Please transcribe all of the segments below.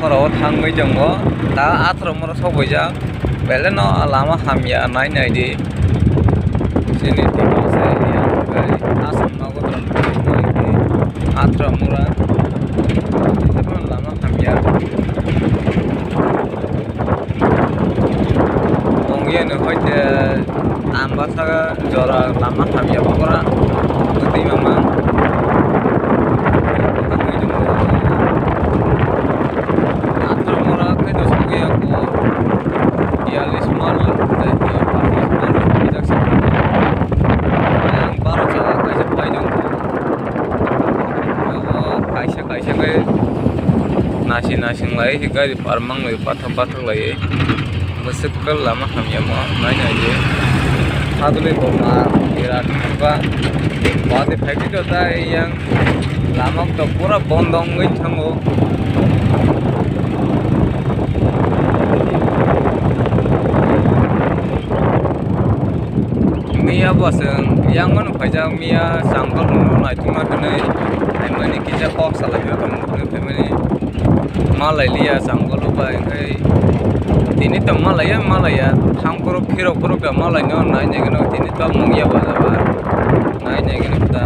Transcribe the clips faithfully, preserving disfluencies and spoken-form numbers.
Oro thangwi tongo, da athro moro sokbaijak, belai no lama hamya nai nai di. Chini twi masa area, asam nogo tong athro mura, lama hamya. Ongya no hoite. Ang bwsa jora lama hamya bokora twi mama. Athro mura khe to sokya ko. Biyallis mal, tei biyallis mal, bijak se. Ang baro jora kaisa paijak. Kaisa kaisa khe nasi nasi lai gari par manglai pathak pathak lai. Bwswk lama hamya mo nai nai di. Sadului boma birat ba. Wadi phaikhe to tai yang lama to pura bondo wngwi thango. Miya bo chwng yang mano phaijak miya sangkol no naithokma hwnwi phaimani kisa kok salai tongmani phaimani. Malai liya jangolo bai khai. Tini to malaiya, malaiya. Thang koro phirok phirok ya malai no nai nai gano tini to mungya ba jaba. Nai nai gano ta.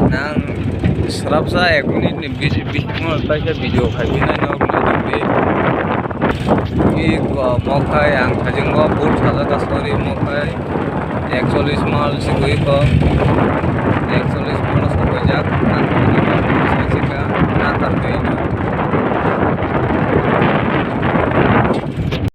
Nang srapsa ek minute ni bisi bisi mo taisa video khai nai no. Iko mokhai ang thajingo bur sajak asori mokhai ekchollis mal sigwi ko ekchollis mal sokojak ang thajingo bur sajak natar twi no